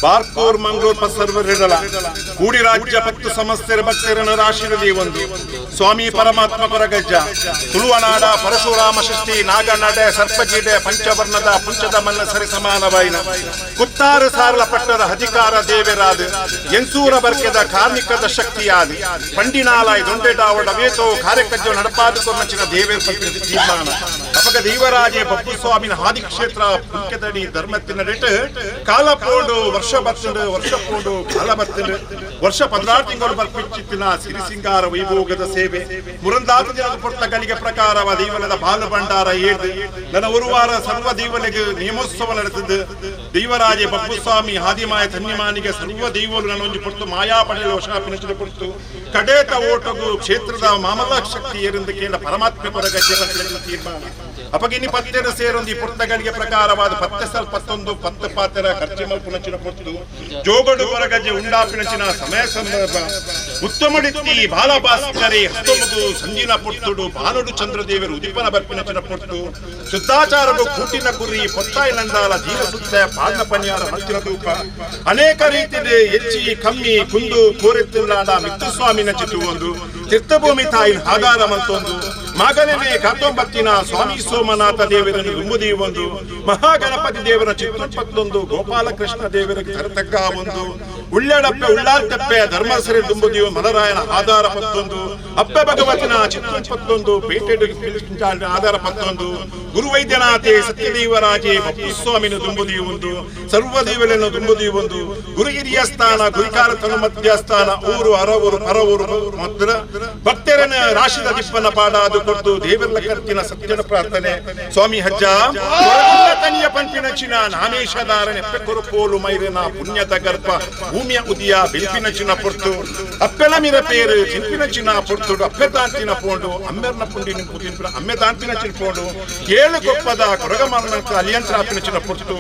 ಬಾರ್ಕೂರ್ ಮಂಗಳೂರು ಪಸರ್ವರಿಡಲ ಕೂಡಿ ರಾಜ್ಯ ಪತ್ತು ಸಮಸ್ಯೆರ ಭಕ್ತರನ್ನು ರಾಶಿರದಿ ಒಂದು ಸ್ವಾಮಿ ಪರಮಾತ್ಮ ಕೊರಗಜ್ಜ ತುಳುವನಾಡ ಪರಶುರಾಮ ಷಷ್ಠಿ ನಾಗನಡೆ ಸರ್ಪಜೀಡೆ ಪಂಚವರ್ಣದ ಪುಂಚದ ಮನ್ನ ಸರಿ ಸಮಾನವಾಯಿನ ಕುತ್ತಾರು ಸಾರಲ ಪಟ್ಟದ ಅಧಿಕಾರ ದೇವರಾದ ಎನ್ಸೂರ ಬರ್ಕೆದ ಕಾರ್ಮಿಕದ ಶಕ್ತಿಯಾದ ಪಂಡಿನಾಲಾಯ್ ದೊಂಡೆಡಾವಡ ವೇತೋ ಕಾರ್ಯಕಜ್ಜೋ ನಡಪಾದು ಕೊರ್ನಚಿನ ದೇವೇರ್ ಪಂಪಿನ ತೀರ್ಮಾನ ಅಪಗ ದೇವರಾಜೆ ಬಪ್ಪುಸ್ವಾಮಿನ ಹಾದಿಕ್ಷೇತ್ರ ಪುಲ್ಕೆದಡಿ ಧರ್ಮತ್ತಿನ ರೇಟ್ ಕಾಲ ಪೋಂಡು ವರ್ಷ ಬತ್ತಂಡು ವರ್ಷ ಪೋಂಡು ಕಾಲ ಬತ್ತಂಡು ವರ್ಷ 16 ತಿಂಗಳು ಬರ್ಪಿಚ್ಚಿತ್ತಿನ ಸಿರಿಸಿಂಗಾರ ವೈಭೋಗದ ಸೇವೆ ಮುರಂದಾತ ದಿನದ ಪೊರ್ತ ಗಳಿಗೆ ಪ್ರಕಾರವ ದೇವಲದ ಬಾಲು ಭಂಡಾರ ಏಳ್ದು ನನ್ನ ಒಂದು ವಾರ ಸರ್ವ ದೇವಲಿಗೆ ನಿಯಮೋತ್ಸವ ನಡೆಸಿದ್ದು ದೇವರಾಜೆ ಬಪ್ಪುಸ್ವಾಮಿ ಹಾದಿಮಾಯ ಧನ್ಯಮಾನಿಗೆ ಸರ್ವ ದೈವಲು ನನ್ನ ಒಂಜಿ ಪೊರ್ತು ಮಾಯಾ ಪಡೆಯಲು ವಶಾಪಿನ ಪೊರ್ತು ಕಡೇತ ಓಟಗು ಕ್ಷೇತ್ರದ ಮಾಮಲ ಶಕ್ತಿ ಏರಿಂದ ಕೇಂದ್ರ ಪರಮಾತ್ಮ ಕೊರಗಜ್ಜೆ ಪಂಪಿನ ತೀರ್ಮಾನ ಅಪಗಿನಿ ಪತ್ತೆರ ಸೇರೊಂದು ಈ ಪುರ್ತಗಳಿಗೆ ಪ್ರಕಾರವಾದ ಪತ್ತೆ ಸಲ್ ಪತ್ತೊಂದು ಪತ್ತು ಪಾತೆರ ಖರ್ಚು ಮಲ್ಪುನಚಿನ ಪೊರ್ತು ಜೋಗಡು ಕೊರಗಜ್ಜೆ ಉಂಡಾಪಿನಚಿನ ಸಮಯ ಸಂದರ್ಭ ಉತ್ತಮಡಿತ್ತಿ ಬಾಲಭಾಸ್ಕರಿ ಹತ್ತೊಂಬತ್ತು ಸಂಜಿನ ಪೊರ್ತುಡು ಬಾನುಡು ಚಂದ್ರದೇವರು ಉದಿಪನ ಬರ್ಪಿನಚಿನ ಪೊರ್ತು ಶುದ್ಧಾಚಾರವು ಕೂಟಿನ ಕುರಿ ಪೊತ್ತಾಯಿ ನಂದಾಲ ಜೀವ ಸುತ್ತ ಪಾದ ಪನಿಯಾರ ಮಲ್ತಿನ ತೂಪ ಅನೇಕ ರೀತಿಯಲ್ಲಿ ಹೆಚ್ಚಿ ಕಮ್ಮಿ ಕುಂದು ಕೋರೆತ್ತಿಲ್ಲಾಡ ಮಿತ್ತುಸ್ವಾಮಿನ ಚಿತ್ತು ಒಂದು ತೀರ್ಥಭೂಮಿ ತಾಯಿನ ಆಧಾರ ಮಂತೊಂದು ಮಾಗಲನೆ ಕಾತೊಂಬತ್ತಿನ ಸ್ವಾಮಿ ಸೋಮನಾಥ ದೇವರನ್ನು ದುಂಬುದಿ ಒಂದು ಮಹಾಗಣಪತಿ ದೇವರ ಚಿತ್ತೊಂಪತ್ತೊಂದು ಗೋಪಾಲಕೃಷ್ಣ ದೇವರ ತರತಕ್ಕ ಒಂದು ಉಳ್ಳಡಪ್ಪೆ ಉಳ್ಳಾಲ್ತಪ್ಪೆ ಧರ್ಮಸರಿ ದುಂಬುದಿಯು ಮಲರಾಯನ ಆಧಾರ ಪತ್ತೊಂದು ಅಪ್ಪೆ ಭಗವತಿನ ಚಿತ್ತೊಂಪತ್ತೊಂದು ಪೇಟೆ ಆಧಾರ ಪತ್ತೊಂದು ಗುರುವೈದ್ಯನಾಥೆ ಸತ್ಯದೇವರಾಜೆ ಬಪ್ಪುಸ್ವಾಮಿನ ದುಂಬುದಿಯು ಒಂದು ಸರ್ವದೇವರನ್ನು ದುಂಬುದಿಯು ಒಂದು ಗುರುಗಿರಿಯ ಸ್ಥಾನ ಗುರಿಕಾರ ತನು ಮಧ್ಯಸ್ಥಾನ ಊರು ಅರವೂರು ಪರವೂರು ಮಾತ್ರ ಭಕ್ತರನ್ನ ರಾಶಿದ ದಿಪ್ಪನ ಪಾಡಾದು ಕೊಟ್ಟು ದೇವರ ಕರ್ತಿನ ಸತ್ಯನ ಪ್ರಾರ್ಥನೆ ಸ್ವಾಮಿ ಹಜ್ಜ ತನಿಯ ಪಂಪಿನ ಚಿನ ನಾಮೇಶದಾರನೆ ಕೊರು ಮೈರನ ಪುಣ್ಯದ ಗರ್ಭ ಭೂಮಿಯ ಉದಿಯ ಬಿಲ್ಪಿನ ಚಿನ್ನ ಪೊರ್ತು ಅಪ್ಪೆಲ ಮಿರ ಪೇರು ಚಿಂಪಿನ ಚಿನ್ನ ಪೊರ್ತುಡು ಅಪ್ಪೆ ದಾಂತಿನ ಪೋಂಡು ಅಮ್ಮೆರ್ನ ಪುಂಡಿ ನಿಂಪು ತಿಂಪಿನ ಅಮ್ಮೆ ದಾಂತಿನ ಚಿನ್ನ ಪೋಂಡು ಏಳು ಕೊಪ್ಪದ ಕೊರಗಮರಣ ಅಲಿಯಂತ್ರಾಪಿನ ಚಿನ್ನ ಪೊರ್ತು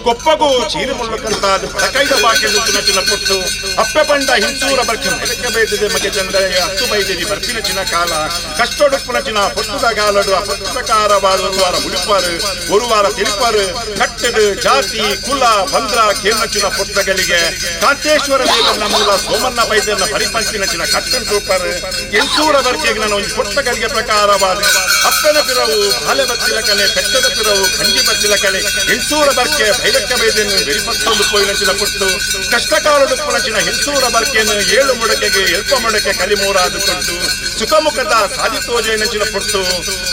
ಕೊಪ್ಪಗು ಚೀರು ಮುಳ್ಳಕಂತಾದ ಬಡಕೈದ ಬಾಕಿ ಚಿನ್ನ ಪೊರ್ತು ಅಪ್ಪೆ ಬಂಡ ಹಿಂಸೂರ ಬರ್ಕೆ ಮೆರಕೆ ಬೈದಿದೆ ಮಗೆ ಚಂದ್ರಯ್ಯ ಹತ್ತು ಬೈದಿರಿ ಬರ್ಪಿನ ಚಿನ್ನ ಕಾಲ ಕಷ್ಟೊಡುಪ್ಪುನ ಚಿನ್ನ ಪೊಟ್ಟುದ ಕಾಲಡು ಆ ಪೊಟ್ಟು ಪ್ರಕಾರವಾದ ಒಂದು ವಾರ ಮುಡಿಪಾರು ಒಂದು ವಾರ ತಿರುಪಾರು ಕಟ್ಟಡು ಜಾತಿ ಕುಲ ಬಂದ್ರ ಕೇಳಚಿನ ಪೊಟ್ಟಗಳಿಗೆ ಕಾಂತೇಶ್ವರ ದೇವರನ್ನ ಮೂಲ ಸೋಮನ್ನ ಬೈದನ್ನ ಪರಿಪಂಚಿನ ಚಿನ್ನ ಕಟ್ಟನ್ ತೂಪರು ಎಂಸೂರ ಬರ್ಕೆಗೆ ನಾನು ಒಂದು ಪೊಟ್ಟಗಳಿಗೆ ಪ್ರಕಾರವಾದ ಅಪ್ಪನ ಪಿರವು ಬಾಲೆ ಬತ್ತಿಲ ಕಲೆ ಪೆಟ್ಟದ ಪಿರವು ಕಂಜಿ ಬತ್ತಿಲ ಕಲೆ ಎಂಸೂರ ಬರ್ಕೆ ಭೈರಕ್ಕ ಬೈದನ್ನು ಬೆರಿಪತ್ತೊಂದು ಪೋಯಿನ ಪೊಟ್ಟು ಕಷ್ಟಕಾಲಡುಪ್ಪುನ ಚಿನ್ನ ಹೆಂಸೂರ ಬರ್ಕೆಯನ್ನು ಏಳು ಮೊಡಕೆಗೆ ಎಲ್ಪ ಮೊಡಕೆ ಕಲಿಮೂರಾದು ಕೊಟ್ಟು ಸುಖಮುಖದ ಸಾಧಿತೋಜೈನಚಿನ ಪೊಟ್ಟು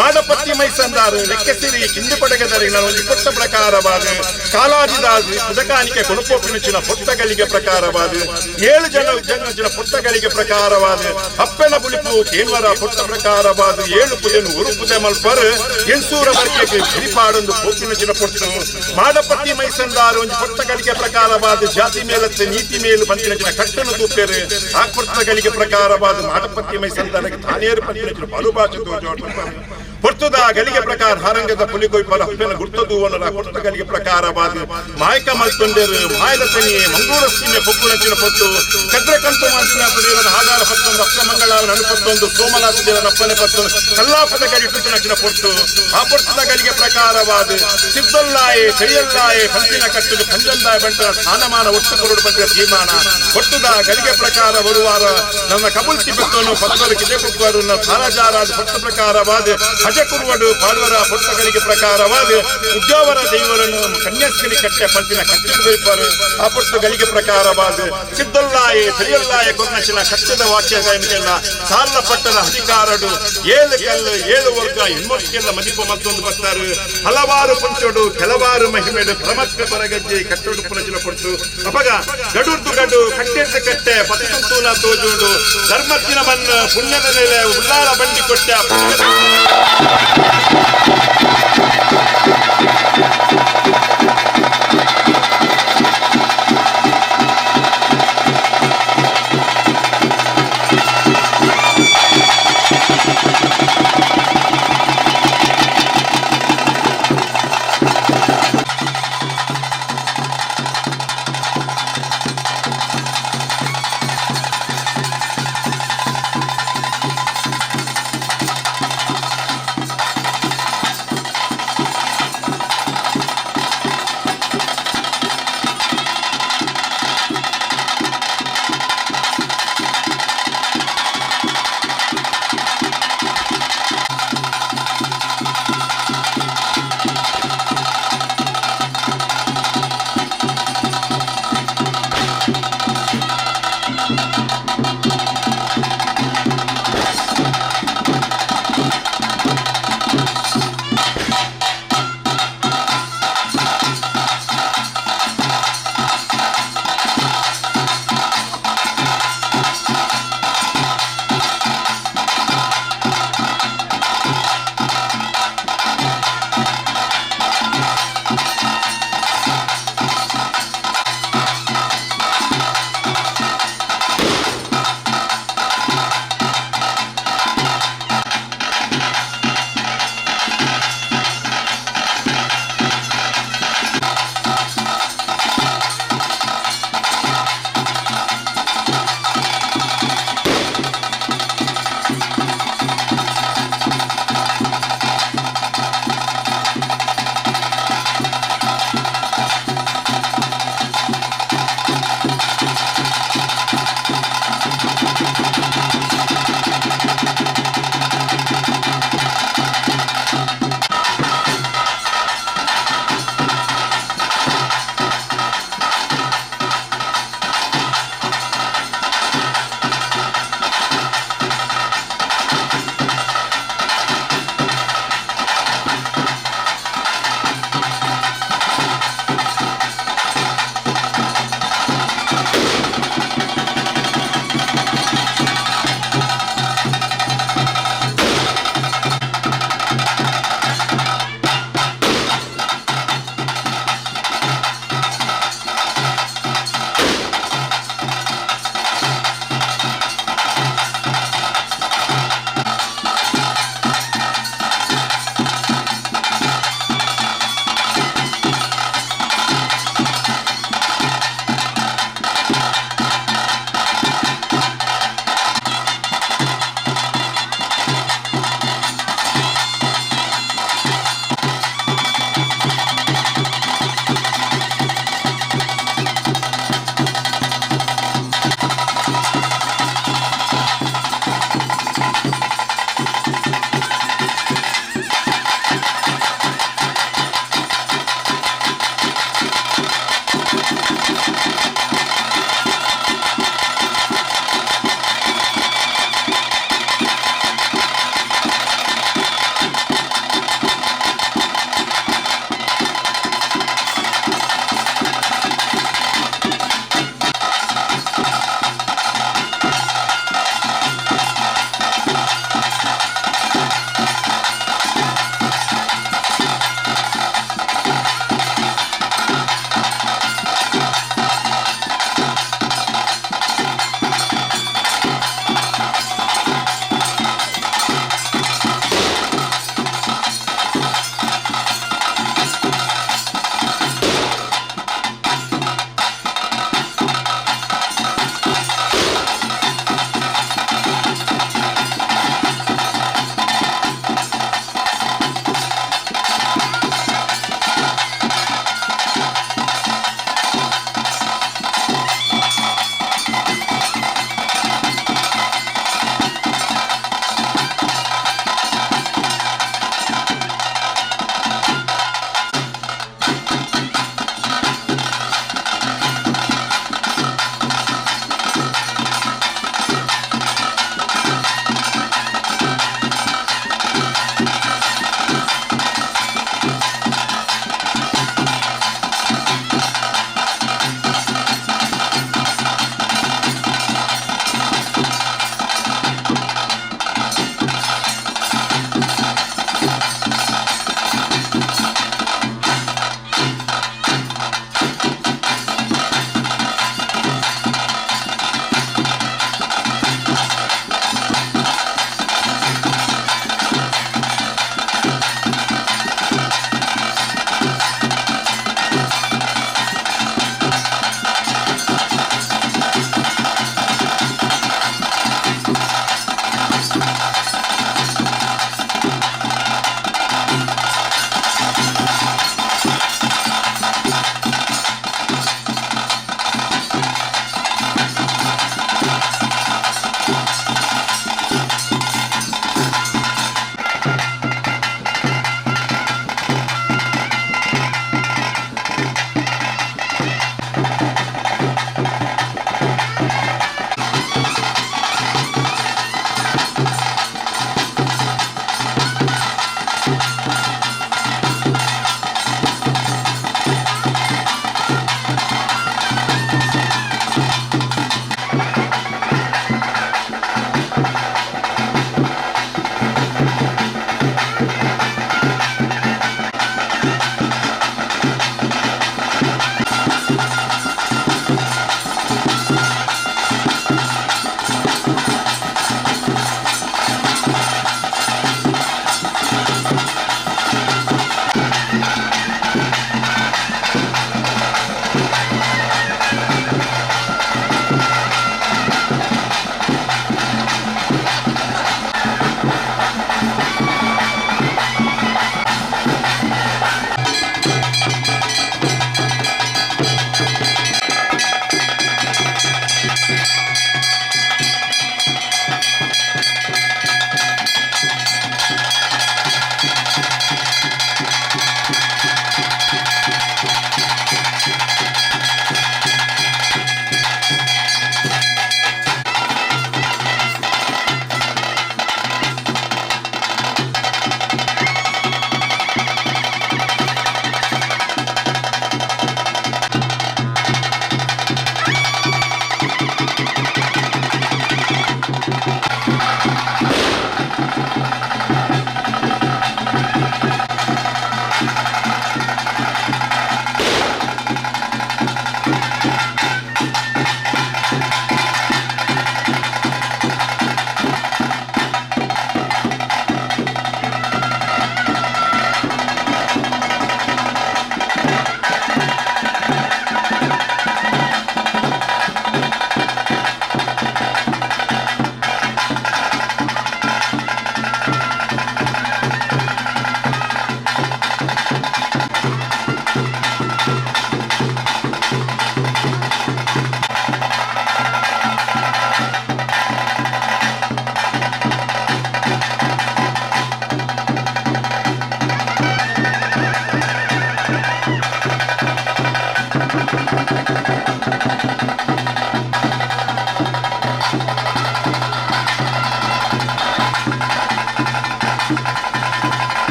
ಮಾಡಪತ್ತಿ ಮೈಸಂದಾರು ಲೆಕ್ಕಸಿರಿ ಕಿಂದಿ ಪಡಗದರಿ ನಾನು ಒಂದು ಪೊಟ್ಟ ಪ್ರಕಾರವಾದ ಕಾಲಾಜಿದಾಸು ಕುದಕಾನಿಕೆ ಕೊಣಪೋಪಿನಚಿನ ಪೊಟ್ಟಗಳಿಗೆ ಪ್ರಕಾರವಾದ ಏಳು ಜನ ಜನಚಿನ ಪೊಟ್ಟಗಳಿಗೆ ಪ್ರಕಾರವಾದ ಅಪ್ಪನ ಬುಲಿಪು ಕೇನ್ವರ ಪೊಟ್ಟ ಪ್ರಕಾರವಾದ ಏಳು ಪುದೆನು ಒಂದು ಪುದೆ ಮಲ್ಪರ್ ಎನ್ಸೂರ ಬರ್ಕೆಗೆ ಬಿರಿಪಾಡೊಂದು ಪೋಪಿನಚಿನ ಪೊಟ್ಟು ಮಾಡಪತ್ತಿ ಮೈಸಂದಾರು ಒಂದು ಪೊಟ್ಟಗಳಿಗೆ ಪ್ರಕಾರವಾದ ಜಾತಿ ಮೇಲತ್ತೆ ನೀತಿ ಮೇಲು ಬಂದಿನ ಕಟ್ಟನು ತೂಪೇರು ಆ ಪೊಟ್ಟಗಳಿಗೆ ಪ್ರಕಾರವಾದ ಮಾಡಪತ್ತಿ ಮೈಸಂದಾರಕ್ಕೆ ತಾನೇರು ಪಂಪಿನ ಬಲು ಭಾಷೆ ಪೊರ್ತುದ ಗಲಿಗೆ ಪ್ರಕಾರ ಹಾರಂಗದ ಪುಲಿಕೊಯ್ಪಲ ಅಪ್ಪನ ಗುರ್ತದೂವನರ ಪೊರ್ತ ಗಲಿಗೆ ಪ್ರಕಾರವಾದ ಮಾಯಕ ಮಲ್ತೊಂಡೆರು ಮಾಯದ ತನಿ ಮಂಗಳೂರ ಸೀಮೆ ಪೊಪ್ಪುನಂಚಿನ ಪೊತ್ತು ಕದ್ರಕಂತು ಮಂಜುನಾಥ ದೇವರ ಆಧಾರ ಪತ್ತೊಂದು ಅಪ್ಪ ಮಂಗಳ ಅನುಪತ್ತೊಂದು ಸೋಮನಾಥ ದೇವರ ಅಪ್ಪನೆ ಪತ್ತೊಂದು ಕಲ್ಲಾಪದ ಗಲಿ ಟುಚಿನಚಿನ ಪೊರ್ತು ಆ ಪೊರ್ತುದ ಗಲಿಗೆ ಪ್ರಕಾರವಾದ ಸಿದ್ದೊಲ್ಲಾಯೆ ಚಳಿಯಲ್ಲಾಯೆ ಪಂಪಿನ ಕಟ್ಟುದು ಪಂಜಂದಾಯ ಬಂಟರ ಸ್ಥಾನಮಾನ ಒಟ್ಟು ಕೊರಡು ಬಂಟಿನ ತೀರ್ಮಾನ ಒಟ್ಟುದ ಗಲಿಗೆ ಪ್ರಕಾರ ಬರುವಾರ ನನ್ನ ಕಬುಲ್ತಿ ಬಿತ್ತನು ಪತ್ತರು ಕಿದೆ ಕುಕ್ಕರು ಸಾರಜಾರಾದ ಪೊಟ್ಟ ಪ್ರಕಾರವಾದ ಹಜಕುರುವಡು ಪಾಡುವರ ಪೊಟ್ಟಗಳಿಗೆ ಪ್ರಕಾರವಾದ ಉದ್ಯಾವರ ದೇವರನ್ನು ಕನ್ಯಾಸ್ಕಲಿ ಕಟ್ಟೆ ಪಂಪಿನ ಕಟ್ಟೆ ಬೆರಿಪಾರು ಆ ಪೊಟ್ಟು ಗಳಿಗೆ ಪ್ರಕಾರವಾದ ಸಿದ್ದೊಲ್ಲಾಯೆ ತಿಳಿಯಲ್ಲಾಯೆ ಕೊನ್ನಚಿನ ಕಟ್ಟದ ವಾಕ್ಯ ಗಾಯಮಿಕೆಲ್ಲ ಸಾಲ ಪಟ್ಟದ ಅಧಿಕಾರಡು ಏಳು ಕಲ್ಲು ಏಳು ವರ್ಗ ಹೆಣ್ಮಕ್ಳೆಲ್ಲ ಮದಿಪ ಮತ್ತೊಂದು ಬರ್ತಾರೆ ಹಲವಾರು ಪಂಚೋಡು ಕೆಲವಾರು ಮಹಿಮೆಡು ಪರಮಾತ್ಮ ಪರಗಜ್ಜೆ ಕಟ್ಟೋಡು ಪುನಚಿನ ಪೊಟ್ಟು ಅಪಗ ಗಡುರ್ದು ಗಡು ಕಟ್ಟೆಡ್ದ ಕಟ್ಟೆ ಪತಿತೂನ ತೋಜುಂಡು ಧರ್ಮತ್ತಿನ ಮಣ್ಣು ಪುಣ್ಯದ ನೆಲೆ ಉಲ್ಲಾರ ಬಂಡಿ ಕೊಟ್ಟೆ ಆ ಪುಣ್ಯದ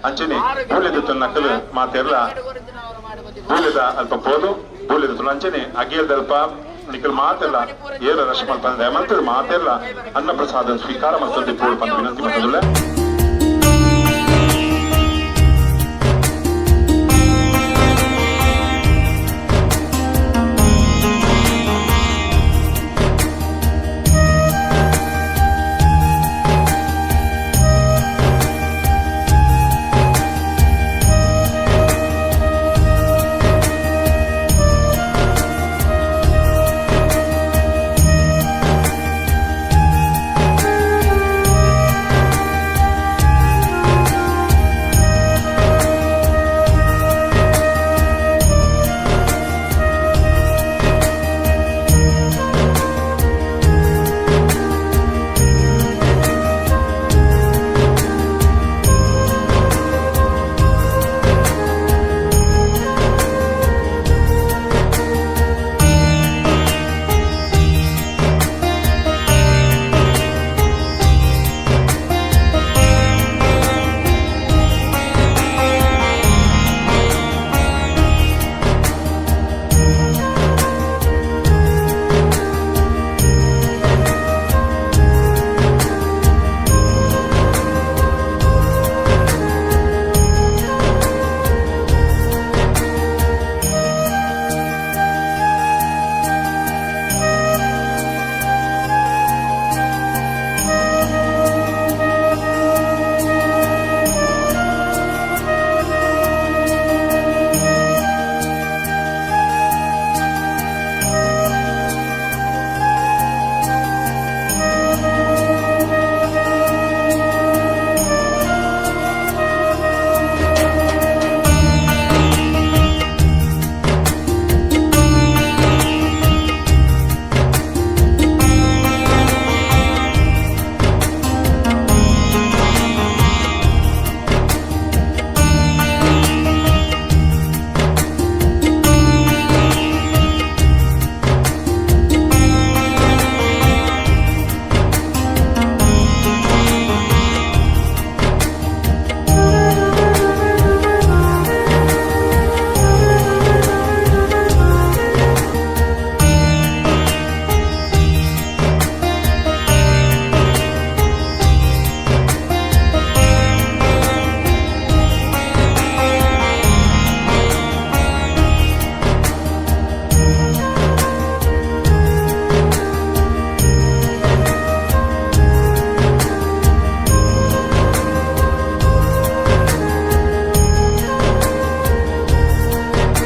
ಅಂಚನೆ ಬೂಲ್ಯ ನಕಲು ಮಾತೆರ್ಲ ಬೂಲ್ಯದ ಅಲ್ಪ ಪೋದು ಬೂಲ್ಯದ ಅಂಚನೆ ಅಗೇಲ್ದಲ್ಪ ನಿಕಲ್ ಮಾತೆಲ್ಲ ಏರ ರಶ್ ಮಲ್ಪಂದೆ ಮಲ್ತದ ಮಾತೆರ್ಲ ಅನ್ನ ಪ್ರಸಾದ ಸ್ವೀಕಾರ ಮಲ್ತೊಂದು ಪೋಡು ಪಂದ್ ವಿನಂತಿ ಮಲ್ತೊಂದುಲ್ಲೆ.